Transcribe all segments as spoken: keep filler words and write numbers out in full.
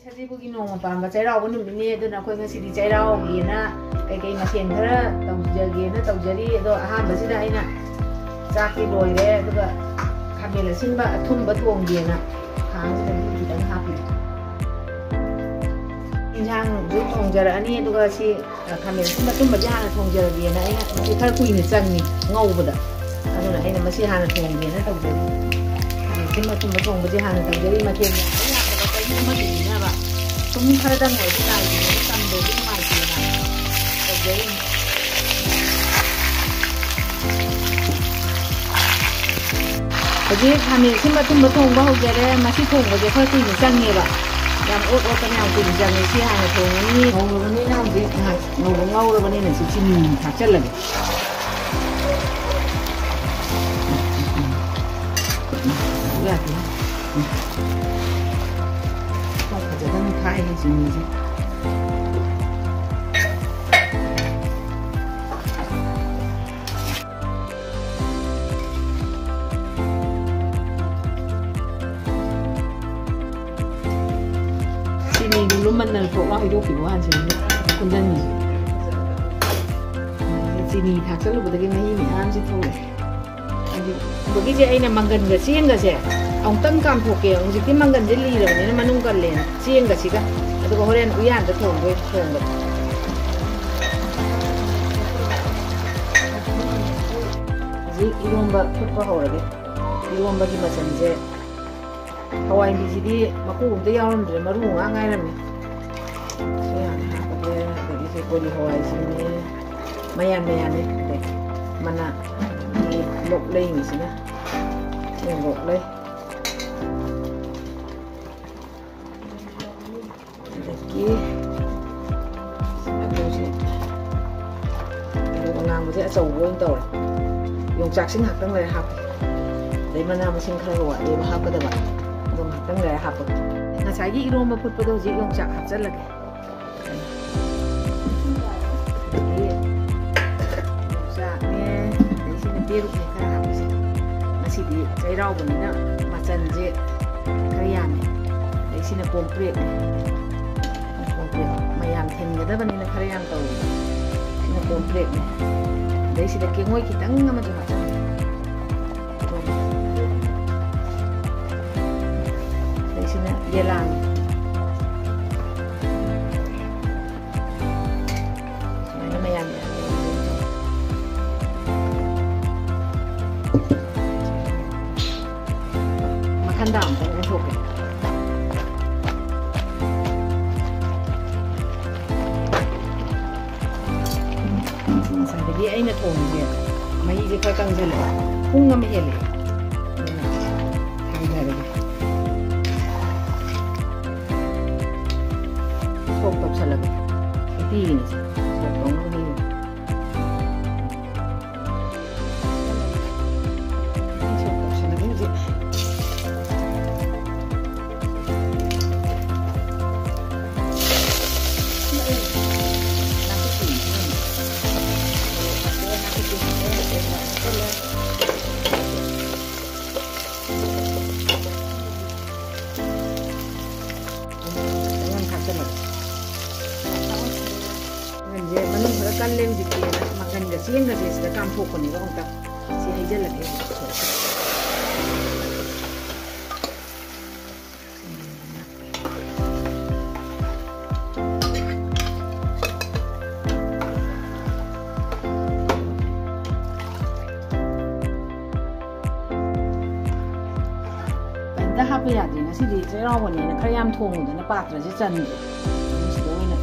ꯁꯖꯤꯕꯨꯒꯤ ꯅꯣꯡꯃ ꯄꯥꯟꯕ ꯆꯩꯔꯥꯎꯕ ꯅꯨꯃꯤꯠꯅꯤ꯫ ꯑꯗꯨꯅ ꯑꯩꯈꯣꯏ ꯉꯁꯤꯗꯤ ꯆꯩꯔꯥꯎꯒꯦꯅ ꯀꯩꯀꯩ ꯃꯊꯦꯜ ꯈꯔ ꯇꯧꯖꯒꯦꯅ ꯇꯧꯖꯔꯤ꯫ ꯑꯗꯣ ꯑꯍꯥꯟꯕꯁꯤꯗ ꯑꯩꯅ ꯆꯥꯛꯇꯤ ꯂꯣꯏꯔꯦ, ꯑꯗꯨꯒ ꯈꯥꯃꯦꯟ ꯑꯁꯤꯟꯕ ꯑꯊꯨꯝꯕ ꯊꯣꯡꯒꯦꯅ ꯈꯥꯡꯁꯤꯗ ꯃꯍꯤ ꯈꯤꯇꯪ ꯍꯥꯞꯄꯤ꯫ ꯏꯟꯁꯥꯡꯁꯨ ꯊꯣꯡꯖꯔꯛꯑꯅꯤ, ꯑꯗꯨꯒ ꯁꯤ ꯈꯥꯃꯦꯟ ꯑꯁꯤꯟꯕ ꯑꯊꯨꯝꯕꯁꯦ ꯍꯥꯟꯅ ꯊꯣꯡꯖꯔꯒꯦꯅ ꯑꯩꯅ, ꯃꯁꯤ ꯈꯔ ꯀꯨꯏꯅ ꯆꯪꯉꯤ ꯉꯧꯕꯗ, ꯑꯗꯨꯅ ꯑꯩꯅ ꯃꯁꯤ ꯍꯥꯟꯅ ꯊꯣꯡꯒꯦꯅ ꯇꯧꯖꯔꯤ꯫ ꯈꯥꯃꯦꯟ ꯑꯊꯨꯝꯕ ꯊꯣꯡꯕꯁꯦ ꯍꯥꯟꯅ ꯇꯧꯖꯔꯤ꯫ ꯃꯊꯦꯜ ꯌꯥꯝꯕ ꯌꯥꯝꯗꯕ ꯀꯔꯤꯝ ꯑꯃ ꯂꯩꯅꯕ, ꯁꯨꯝ ꯈꯔꯗꯪ ꯑꯣꯏꯔꯁꯨ ꯂꯥꯏꯒꯤꯅꯦꯅ ꯇꯝꯗ꯭ꯔꯗꯤ ꯅꯨꯡꯉꯥꯏꯇꯦꯅ ꯇꯧꯖꯔꯤꯅꯤ꯫ ꯍꯧꯖꯤꯛ ꯈꯥꯃꯦꯟ ꯑꯁꯤꯟꯕ ꯑꯊꯨꯝꯕ ꯊꯣꯡꯕ ꯍꯧꯖꯔꯦ꯫ ꯃꯁꯤ ꯊꯣꯡꯕꯁꯦ ꯈꯔ ꯀꯨꯏꯅ ꯆꯪꯉꯦꯕ, ꯌꯥꯝ ꯑꯣꯠ ꯑꯣꯠꯄꯅ ꯌꯥꯝ ꯀꯨꯏꯅ ꯆꯪꯉꯦ꯫ ꯁꯤ ꯍꯥꯟꯅ ꯊꯣꯡꯉꯅꯤ꯫ ꯉꯧꯔꯕꯅꯤꯅ ꯍꯧꯖꯤꯛ ꯉꯥꯏꯍꯥꯛ ꯉꯧꯕ ꯉꯧꯔꯕꯅꯤꯅ ꯁꯤ ꯆꯤꯅꯤ ꯊꯥꯛꯆꯜꯂꯒꯦ꯫ ꯌꯥꯗꯦ꯫ ꯐꯖꯅ ꯊꯥꯛꯑꯦ ꯆꯤꯅꯤꯁꯦ꯫ ꯆꯤꯅꯤꯗꯨ ꯂꯨꯝꯃꯟꯗꯅ ꯊꯣꯛꯂꯥꯎ ꯍꯩꯗꯣꯛꯈꯤꯕ ꯋꯥꯅꯤ꯫ ꯆꯤꯅꯤꯗꯨ ꯀꯨꯟꯖꯟꯒꯤꯁꯦ꯫ ꯆꯤꯅꯤ ꯊꯥꯛꯆꯜꯂꯨꯕꯗꯒꯤ ꯃꯍꯤ ꯃꯌꯥꯝꯁꯦ ꯊꯣꯛꯂꯛꯑꯦ꯫ ꯑꯗꯨꯒꯤꯁꯦ ꯑꯩꯅ ꯃꯪꯒꯟꯒ ꯆꯦꯡꯒꯁꯦ ꯑꯃꯨꯛꯇꯪ ꯀꯥꯝꯊꯣꯛꯀꯦ꯫ ꯍꯧꯖꯤꯛꯇꯤ ꯃꯪꯒꯟꯁꯦ ꯂꯤꯔꯕꯅꯤꯅ ꯃꯅꯨꯡ ꯀꯜꯂꯦꯅ ꯆꯦꯡꯒꯁꯤꯒ, ꯑꯗꯨꯒ ꯍꯣꯔꯦꯟ ꯎꯌꯥꯟꯗ ꯊꯣꯡꯗꯣꯏ ꯊꯣꯡꯕꯗ꯫ ꯍꯧꯖꯤꯛ ꯏꯔꯣꯝꯕ ꯐꯨꯠꯄ ꯍꯧꯔꯒꯦ꯫ ꯏꯔꯣꯝꯕꯒꯤ ꯃꯆꯜꯁꯦ, ꯍꯋꯥꯏ ꯃꯨꯕꯤꯁꯤꯗꯤ ꯃꯀꯨ ꯑꯝꯇ ꯌꯥꯎꯔꯝꯗ꯭ꯔꯦ, ꯃꯔꯨ ꯉꯥꯛ ꯉꯥꯏꯔꯝꯃꯦ꯫ ꯁꯤ ꯍꯥꯟꯅ ꯍꯥꯞꯄꯒꯦ꯫ ꯑꯗꯒꯤ ꯁꯤ ꯀꯣꯂꯤ ꯍꯋꯥꯏꯁꯤꯅꯦ, ꯃꯌꯥꯟ ꯃꯌꯥꯟꯅꯦ꯫ ꯑꯗꯒꯤ ꯃꯅꯥ, ꯑꯗꯒꯤ ꯂꯣꯛꯂꯩꯁꯤꯅ, ꯂꯣꯛꯂꯩ꯫ ꯑꯗꯒꯤ ꯑꯂꯨꯁꯦ, ꯑꯂꯨ ꯑꯉꯥꯡꯕꯁꯦ ꯑꯆꯧꯕ ꯑꯣꯏꯅ ꯇꯧꯔꯦ꯫ ꯌꯣꯡꯆꯥꯛꯁꯤ ꯉꯥꯏꯍꯥꯛꯇꯪ ꯂꯩꯔ ꯍꯥꯞꯀꯦ꯫ ꯑꯗꯩ ꯃꯅꯥ ꯃꯁꯤꯡ ꯈꯔ ꯋꯥꯠꯂꯦꯕ ꯍꯥꯞꯀꯗꯕ, ꯑꯗꯣ ꯉꯥꯏꯍꯥꯛꯇꯪ ꯂꯩꯔ ꯍꯥꯞꯄꯒꯦ꯫ ꯉꯁꯥꯏꯒꯤ ꯏꯔꯣꯝꯕ ꯐꯨꯠꯄꯗꯣ ꯍꯧꯖꯤꯛ ꯌꯣꯡꯆꯥꯛ ꯍꯥꯞꯆꯜꯂꯒꯦ꯫ ꯑꯗꯒꯤ ꯌꯣꯡꯆꯥꯛꯅꯦ, ꯑꯗꯩ ꯁꯤꯅ ꯄꯦꯔꯨꯛꯅꯦ ꯈꯔ ꯍꯥꯞꯄꯤꯁꯦ꯫ ꯉꯁꯤꯗꯤ ꯆꯩꯔꯥꯎꯕꯅꯤꯅ ꯃꯆꯜꯁꯦ ꯈꯔ ꯌꯥꯝꯃꯦ꯫ ꯑꯗꯩ ꯁꯤꯅ ꯀꯣꯝꯄ꯭ꯔꯦꯛꯅꯦ꯫ ꯀꯣꯝꯄ꯭ꯔꯦꯛ ꯃꯌꯥꯝ ꯊꯤꯟꯒꯗꯕꯅꯤꯅ ꯈꯔ ꯌꯥꯝ ꯇꯧꯔꯦ꯫ ꯁꯤꯅ ꯀꯣꯝꯄ꯭ꯔꯦꯛꯅꯦ꯫ ꯑꯗꯩ ꯁꯤꯗ ꯀꯦꯡꯉꯣꯏ ꯈꯤꯇꯪ ꯑꯃꯁꯨ ꯍꯥꯞꯆꯤꯟꯒꯦ꯫ ꯑꯗꯩ ꯁꯤꯅ ꯌꯦꯂꯥꯡ꯫ ꯁꯨꯃꯥꯏꯅ ꯃꯌꯥꯝ ꯃꯌꯥꯝ ꯃꯈꯟꯗ ꯑꯃꯨꯛꯇꯪ ꯑꯣꯟꯊꯣꯛꯀꯦ꯫ ꯉꯁꯥꯏꯗꯒꯤ ꯑꯩꯅ ꯊꯣꯡꯉꯤꯁꯦ ꯃꯩꯁꯦ ꯈꯔ ꯀꯪꯁꯤꯜꯂꯛꯑꯦ꯫ ꯄꯨꯡ ꯑꯃ ꯍꯦꯜꯂꯛꯑꯦ꯫ ꯑꯗꯨꯅ ꯊꯥꯡꯊꯔꯒꯦ꯫ ꯁꯣꯛ ꯇꯧꯁꯜꯂꯒꯦ꯫ ꯎꯇꯤꯒꯤꯅꯤꯁꯦ꯫ ꯁꯣꯛ ꯇꯧꯅꯕ ꯍꯩꯌꯦ꯫ ꯁꯣꯛ ꯇꯧꯁꯜꯂꯒꯦ ꯍꯧꯖꯤꯛ꯫ ꯈꯤꯇꯪ ꯍꯥꯞꯆꯜꯂꯒꯦ꯫ ꯃꯪꯒꯟꯁꯦ ꯃꯅꯨꯡ ꯈꯔ ꯀꯜꯂꯦ ꯍꯧꯖꯤꯛꯇꯤ꯫ ꯃꯪꯒꯟꯒ ꯆꯦꯡꯒꯁꯦ ꯁꯤꯗ ꯀꯥꯝꯊꯣꯛꯄꯅꯦꯕ ꯑꯃꯨꯛꯇ꯫ ꯁꯤ ꯍꯩꯖꯜꯂꯒꯦ ꯍꯧꯖꯤꯛ꯫ ꯀꯩꯝꯇ ꯍꯥꯞꯄ ꯌꯥꯗꯦ꯫ ꯉꯁꯤꯗꯤ ꯆꯩꯔꯥꯎꯕꯅꯦꯅ ꯈꯔ ꯌꯥꯝ ꯊꯣꯡꯉꯨꯗꯅ ꯄꯥꯇ꯭ꯔꯁꯦ ꯆꯟꯗ꯭ꯔꯦ꯫ ꯑꯗꯨꯝ ꯁꯤꯗ ꯑꯣꯏꯅ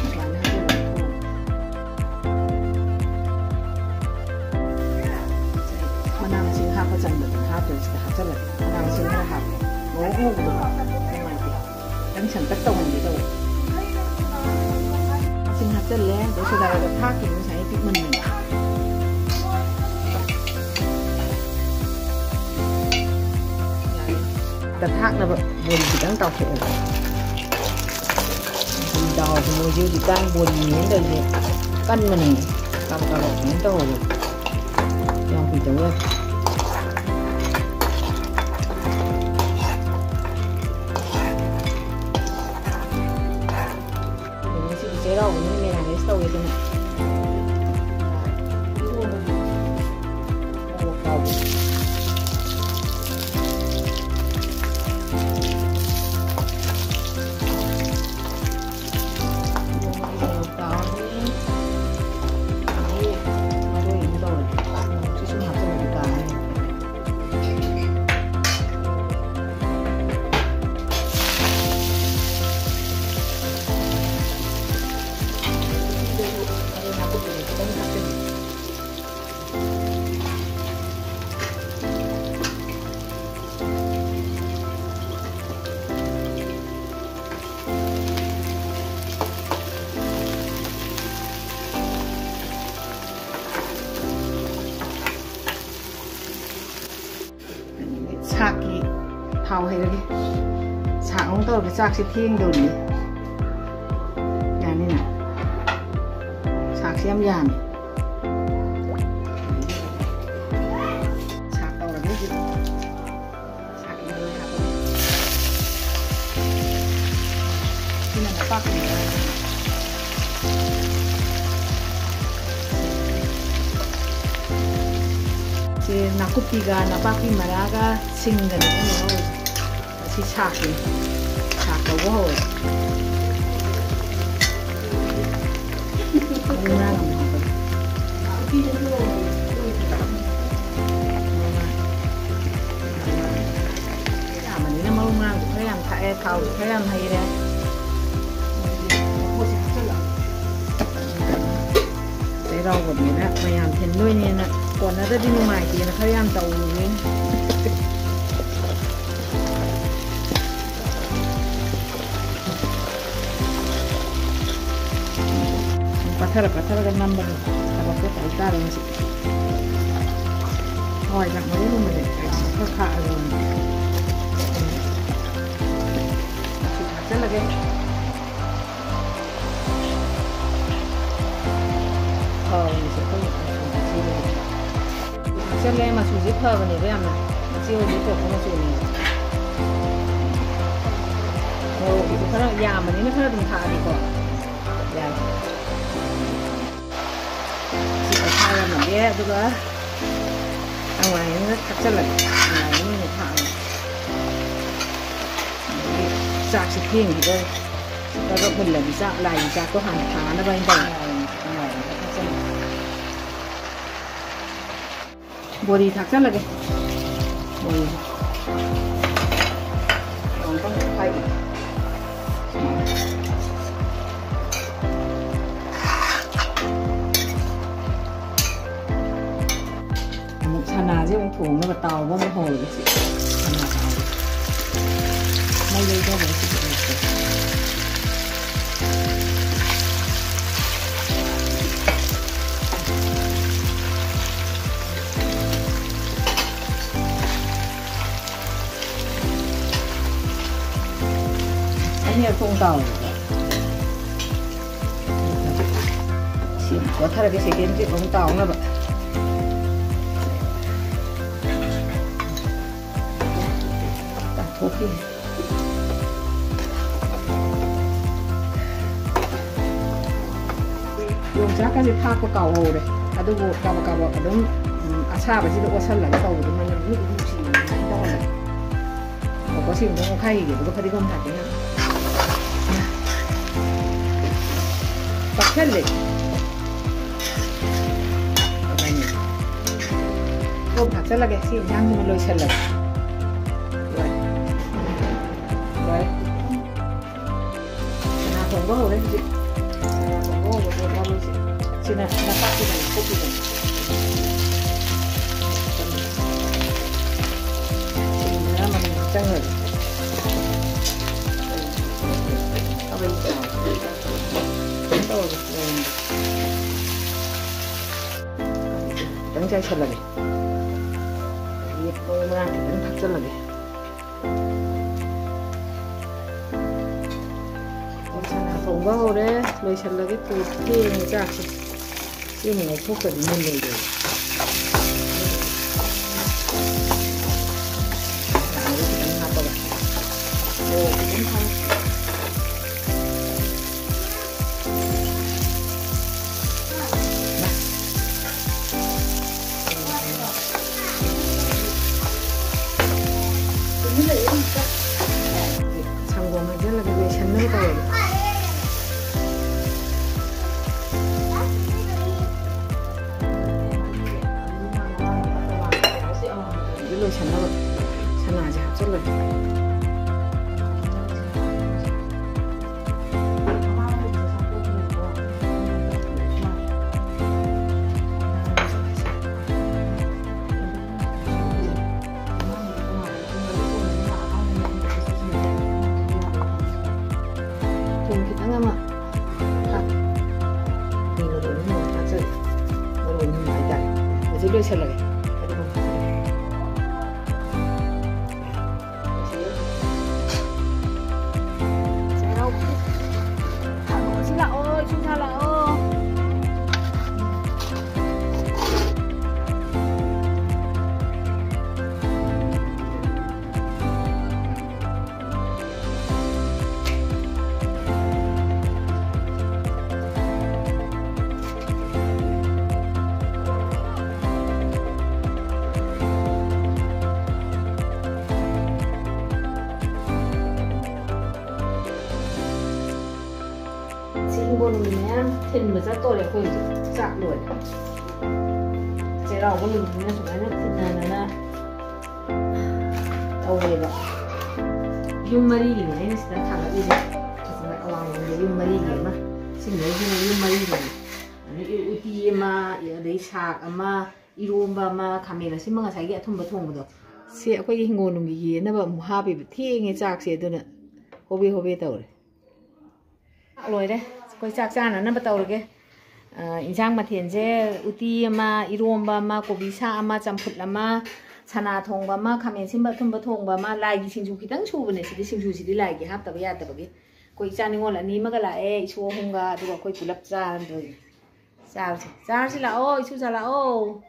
ꯁꯨꯃꯥꯏꯅ ꯍꯥꯞꯆꯜꯂꯒ ꯊꯣꯡꯉꯦ꯫ ꯃꯅꯥ ꯃꯁꯤꯡ ꯍꯥꯞꯄ ꯆꯟꯕꯗꯨꯅ ꯍꯥꯞꯇ꯭ꯔꯦ, ꯁꯤꯗ ꯍꯥꯞꯆꯜꯂꯒꯦ꯫ ꯃꯅꯥ ꯃꯁꯤꯡ ꯈꯔ ꯍꯥꯞꯄꯦ꯫ ꯃꯣꯔꯣꯛ ꯉꯧꯕꯗꯣ ꯅꯨꯡꯉꯥꯏꯇꯦ꯫ ꯈꯤꯇꯪ ꯁꯪꯇꯛ ꯇꯧꯍꯟꯒꯦ ꯇꯧꯕ꯫ ꯏꯁꯤꯡ ꯍꯥꯞꯆꯜꯂꯦ, ꯑꯗꯩ ꯁꯣꯗꯥ ꯕꯥꯏꯒꯞ ꯊꯥꯛꯈꯤꯕ ꯉꯁꯥꯏ ꯄꯤꯛꯃꯟꯗꯅ꯫ ꯌꯥꯔꯦ꯫ ꯊꯥꯛꯅꯕ ꯕꯣꯔꯤ ꯈꯤꯇꯪ ꯇꯥꯎꯊꯣꯛꯑꯒꯦ꯫ ꯕꯣꯔꯤ ꯇꯥꯎꯕꯁꯦ ꯃꯣꯏꯁꯦ ꯍꯧꯖꯤꯛꯀꯥꯟ ꯕꯣꯔꯤ ꯃꯦꯟꯗꯧꯁꯦ ꯀꯟꯕꯅꯦ꯫ ꯀꯥꯕꯛ ꯀꯥꯕꯛ ꯁꯨꯃꯥꯏꯅ ꯇꯧꯔꯒ ꯌꯥꯝ ꯀꯨꯏ ꯇꯧ ꯌꯥꯗꯦ꯫ ꯊꯥꯎ ꯍꯩꯔꯒꯦ꯫ ꯁꯥꯛ ꯑꯃꯨꯛ ꯇꯧꯔꯒꯦ꯫ ꯆꯥꯛꯁꯦ ꯊꯦꯡꯗꯧꯔꯤ꯫ ꯌꯥꯅꯤꯅ꯫ ꯁꯥꯛꯁꯦ ꯌꯥꯝ ꯌꯥꯝꯃꯤ꯫ ꯁꯥꯛ ꯇꯧꯔꯒꯦ ꯍꯧꯖꯤꯛ꯫ ꯁꯥꯛꯀꯤ ꯃꯔꯣꯏ ꯍꯥꯞꯄꯒꯦ꯫ ꯁꯤꯅ ꯅꯄꯥꯛꯄꯤ꯫ ꯁꯤ ꯅꯥꯀꯨꯞꯄꯤꯒ ꯅꯄꯥꯛꯄꯤ ꯃꯔꯥꯒ ꯁꯤꯡꯒꯅꯤ ꯑꯩꯅ ꯉꯧꯔꯤꯁꯦ꯫ ꯑꯁꯤ ꯁꯥꯛꯀꯤꯅꯤ꯫ ꯁꯥꯛ ꯇꯧꯕ ꯍꯧꯔꯦ꯫ ꯃꯔꯨ ꯃꯔꯥꯡ ꯑꯃꯨꯛ ꯍꯥꯞꯄꯒꯦ꯫ ꯌꯥꯝꯕꯅꯤꯅ ꯃꯔꯨ ꯃꯔꯥꯡꯁꯨ ꯈꯔ ꯌꯥꯝ ꯊꯥꯛꯑꯦ, ꯊꯥꯎꯁꯨ ꯈꯔ ꯌꯥꯝ ꯍꯩꯔꯦ꯫ ꯆꯩꯔꯥꯎꯕꯅꯤꯅ ꯃꯌꯥꯝ ꯊꯤꯟꯗꯣꯏꯅꯦꯅ ꯀꯣꯟꯅꯗꯗꯤ ꯅꯨꯡꯉꯥꯏꯇꯦꯅ ꯈꯔ ꯌꯥꯝ ꯇꯧꯔꯤꯅꯦ꯫ ꯄꯠꯊꯔ ꯄꯠꯊꯔꯒ ꯅꯝꯕꯗꯣ ꯊꯕꯛꯇꯣ ꯇꯧ ꯇꯥꯔꯦ ꯉꯁꯤ꯫ ꯍꯋꯥꯏꯖꯥꯛ ꯃꯔꯨꯒꯨꯝꯕꯁꯦ ꯈꯔ ꯊꯥꯛꯑꯒ ꯃꯆꯨ ꯊꯥꯛꯆꯜꯂꯒꯦ꯫ ꯍꯥꯎꯔꯤꯁꯦ ꯑꯩꯈꯣꯏ ꯃꯆꯨ ꯊꯥꯛꯆꯜꯂꯦ꯫ ꯃꯆꯨꯁꯦ ꯐꯕꯅꯦꯕ ꯌꯥꯝꯅ꯫ ꯏꯆꯦ ꯍꯣꯏꯗꯤ ꯊꯣꯛꯄ ꯃꯆꯨꯅꯦꯕ꯫ ꯃꯣꯔꯣꯛꯀꯤꯁꯨ ꯈꯔ ꯌꯥꯝꯕꯅꯤꯅ ꯈꯔ ꯑꯗꯨꯝ ꯊꯥꯛꯑꯗꯤꯀꯣ ꯌꯥꯏ꯫ ꯁꯤ ꯄꯣꯊꯥꯔꯝꯃꯒꯦ, ꯑꯗꯨꯒ ꯍꯋꯥꯏ ꯑꯃꯒ ꯊꯥꯛꯆꯜꯂꯒꯦ꯫ ꯍꯋꯥꯏ ꯑꯃ ꯑꯣꯏꯅ ꯊꯥꯛꯑꯒꯦ꯫ ꯑꯗꯒꯤ ꯆꯥꯛꯁꯤ ꯊꯦꯡꯈꯤꯗꯣꯔꯦ꯫ ꯁꯤ ꯀꯔꯞ ꯃꯨꯜꯂꯗꯤ ꯆꯥꯛ, ꯂꯥꯏꯒꯤ ꯆꯥꯛꯇꯣ ꯍꯥꯟꯅ ꯊꯥꯅꯕ ꯍꯥꯏꯅ ꯇꯧꯔꯦ꯫ ꯍꯋꯥꯏ ꯑꯃ ꯊꯥꯛꯆꯜꯂꯒꯦ꯫ ꯕꯣꯔꯤ ꯊꯥꯛꯆꯜꯂꯒꯦ꯫ ꯕꯣꯔꯤꯁꯦ꯫ ꯑꯃꯨꯛꯇꯪ ꯍꯥꯏꯒꯦ꯫ ꯑꯃꯨꯛ ꯁꯅꯥꯁꯦ ꯑꯃꯨꯛ ꯊꯣꯡꯅꯕ ꯇꯥꯎꯕ ꯑꯃꯨꯛ ꯍꯧꯔꯒꯦ ꯁꯤ꯫ ꯁꯅꯥ ꯇꯥꯎꯕ꯫ ꯃꯩ ꯂꯩꯊꯧꯕ ꯁꯤꯁꯨ ꯑꯃꯨꯛ꯫ ꯑꯅꯤꯔꯛ ꯊꯣꯛꯅ ꯇꯥꯎꯋꯦꯕꯀꯣ꯫ ꯁꯤ ꯀꯣꯠꯊꯔꯒꯦ, ꯁꯦꯀꯦꯟꯁꯦ ꯑꯃꯨꯛ ꯇꯥꯎꯅꯕ꯫ ꯇꯥꯊꯣꯛꯈꯤꯒꯦ꯫ ꯌꯣꯡꯆꯥꯛꯀꯁꯦ ꯊꯥꯛꯄ ꯀꯥꯎꯍꯧꯔꯦ꯫ ꯑꯗꯨꯕꯨ ꯀꯥꯕꯛ ꯀꯥꯕꯛ ꯑꯗꯨꯝ, ꯎꯝ, ꯑꯁꯥꯕꯁꯤꯗ ꯑꯣꯠꯁꯜꯂꯒ ꯇꯧꯕꯗꯨꯅ ꯅꯨꯡꯗꯤ ꯅꯨꯡꯁꯤꯕꯅꯤ꯫ ꯑꯗꯨꯃꯥꯏꯅ ꯇꯧꯍꯜꯂꯒꯦ꯫ ꯀꯣ, ꯁꯤ ꯑꯃꯨꯛ ꯑꯣꯠꯈꯥꯏꯈꯤꯒꯦ, ꯑꯗꯨꯒ ꯐꯗꯤꯒꯣꯝ ꯊꯥꯛꯀꯦ ꯉꯥꯏꯈꯣ꯫ ꯄꯛꯁꯜꯂꯦ꯫ ꯐꯗꯤꯒꯣꯝ ꯊꯥꯛꯆꯜꯂꯒꯦ, ꯁꯤ ꯏꯟꯁꯥꯡꯁꯤꯃ ꯂꯣꯏꯁꯜꯂꯒꯦ꯫ ꯂꯣꯏꯔꯦ꯫ ꯂꯣꯏꯔꯦ꯫ ꯆꯅꯥ ꯊꯣꯡꯕ ꯍꯧꯔꯦ ꯍꯧꯖꯤꯛ꯫ ꯆꯅꯥ ꯊꯣꯡꯕ ꯍꯧꯕꯁꯦ ꯃꯔꯣꯏꯁꯦ꯫ ꯁꯤꯅ ꯅꯄꯥꯛꯄꯤꯗꯅ ꯀꯨꯞꯄꯤꯗꯅ꯫ ꯁꯤꯡ ꯈꯔ ꯃꯅꯨꯡ ꯆꯪꯉꯒ꯫ ꯈꯥꯕꯩ ꯆꯥꯎ꯫ ꯇꯧꯔꯒ ꯂꯣꯏꯔꯦ꯫ ꯈꯤꯇꯪ ꯆꯥꯏꯁꯜꯂꯒꯦ꯫ ꯃꯔꯣꯏ ꯃꯔꯥꯡ ꯈꯤꯇꯪ ꯊꯥꯛꯆꯜꯂꯒꯦ꯫ ꯊꯣꯡꯕ ꯍꯧꯔꯦ, ꯂꯣꯏꯁꯜꯂꯒꯦ꯫ ꯊꯦꯡꯉꯦ ꯆꯥꯛꯁꯦ꯫ ꯁꯤ ꯑꯃꯨꯛ ꯂꯧꯊꯣꯛꯇ꯭ꯔꯗꯤ ꯃꯨꯜꯂꯣꯏꯗꯣꯏꯕ꯫ ꯈꯤꯇꯪ ꯍꯥꯞꯄꯒ꯫ ꯃꯣꯔꯣꯛ ꯈꯤꯇꯪ ꯍꯥꯞ-, ꯁꯪꯒꯣꯝ ꯍꯩꯖꯤꯜꯂꯒ ꯂꯣꯏꯁꯟꯅꯕ ꯇꯧꯔꯒꯦ꯫ ꯑꯗꯨ ꯂꯣꯏꯁꯟꯅꯕ ꯁꯅꯥꯁꯦ ꯍꯥꯞꯆꯜꯂꯒꯦ꯫ ꯊꯨꯝ ꯈꯤꯇꯪ ꯑꯃ ꯍꯥꯞ-, ꯃꯔꯨ ꯑꯅꯤ ꯑꯃ ꯍꯥꯞꯆꯜꯂꯦ꯫ ꯃꯔꯨ ꯑꯅꯤ ꯑꯃ ꯍꯥꯏꯇꯥꯔꯦ꯫ ꯍꯧꯖꯤꯛ ꯂꯣꯏꯁꯜꯂꯒꯦ꯫ ꯑꯗꯨꯒ ꯍꯥꯞꯆꯜꯂꯒꯦ꯫ ꯀꯣꯟꯒꯤ ꯃꯌꯥꯝ ꯊꯤꯟꯕ ꯆꯠꯇꯣꯔꯦ ꯑꯩꯈꯣꯏ ꯍꯧꯖꯤꯛ꯫ ꯆꯥꯛ ꯂꯣꯏꯔꯦ꯫ ꯆꯩꯔꯥꯎꯕ ꯅꯨꯃꯤꯠꯅꯤꯅ ꯁꯨꯃꯥꯏꯅ ꯊꯤꯟꯅꯗꯅ ꯇꯧꯋꯦꯕ꯫ ꯌꯨꯝ ꯃꯔꯤꯒꯤꯅꯦ ꯑꯩꯅ ꯁꯤꯗ ꯊꯥꯡꯒꯠꯂꯤꯁꯦ꯫ ꯑꯁꯤꯗ ꯑꯋꯥꯡꯂꯣꯝꯗ ꯌꯨꯝ ꯃꯔꯤꯒꯤ ꯑꯃ, ꯁꯤꯡꯗꯩꯁꯤꯅ ꯌꯨꯝ ꯃꯔꯤꯒꯤꯅꯦ꯫ ꯑꯗꯩ ꯎꯇꯤ ꯑꯃ, ꯑꯗꯩ ꯁꯥꯛ ꯑꯃ, ꯏꯔꯣꯝꯕ ꯑꯃ, ꯈꯥꯃꯦꯟ ꯑꯁꯤꯟꯕ ꯉꯁꯥꯏꯒꯤ ꯑꯊꯨꯝꯕ ꯊꯣꯡꯕꯗꯣ꯫ ꯁꯤ ꯑꯩꯈꯣꯏꯒꯤ ꯍꯤꯡꯒꯣꯜꯅꯨꯡꯒꯤ ꯌꯦꯟꯅꯕ ꯑꯃꯨꯛ ꯍꯥꯞꯄꯤꯕ꯫ ꯊꯦꯡꯉꯦ ꯆꯥꯛꯁꯦ, ꯑꯗꯨꯅ ꯍꯣꯕꯦ ꯍꯣꯕꯦ ꯇꯧꯔꯦ꯫ ꯆꯥꯛ ꯂꯣꯏꯔꯦ꯫ ꯑꯩꯈꯣꯏ ꯆꯥꯛ ꯆꯥꯅꯅꯕ ꯇꯧꯔꯒꯦ꯫ ꯑ, ꯏꯟꯁꯥꯡ ꯃꯊꯦꯜꯁꯦ ꯎꯇꯤ ꯑꯃ, ꯏꯔꯣꯝꯕ ꯑꯃ, ꯀꯣꯕꯤ ꯁꯥꯛ ꯑꯃ, ꯆꯝꯐꯨꯠ ꯑꯃ, ꯁꯅꯥ ꯊꯣꯡꯕ ꯑꯃ, ꯈꯥꯃꯦꯟ ꯑꯁꯤꯟꯕ ꯑꯊꯨꯝꯕ ꯊꯣꯡꯕ ꯑꯃ, ꯂꯥꯏꯒꯤ ꯁꯤꯡꯖꯨ ꯈꯤꯇꯪ ꯁꯨꯕꯅꯦ꯫ ꯁꯤꯗꯤ ꯁꯤꯡꯖꯨꯁꯤꯗꯤ ꯂꯥꯏꯒꯤ ꯍꯥꯞꯇꯕ ꯌꯥꯗꯕꯒꯤ꯫ ꯑꯩꯈꯣꯏ ꯏꯆꯥ ꯅꯤꯉꯣꯜ ꯑꯅꯤ ꯑꯃꯒ ꯂꯥꯛꯑꯦ, ꯏꯁꯨ ꯑꯍꯨꯝꯒ, ꯑꯗꯨꯒ ꯑꯩꯈꯣꯏ ꯄꯨꯂꯞ ꯆꯥꯔꯗꯣꯏꯅꯦ꯫ ꯆꯥꯔꯁꯦ, ꯆꯥꯔꯁꯤ ꯂꯥꯛꯑꯣ, ꯏꯁꯨ ꯆꯥ ꯂꯥꯛꯑꯣ꯫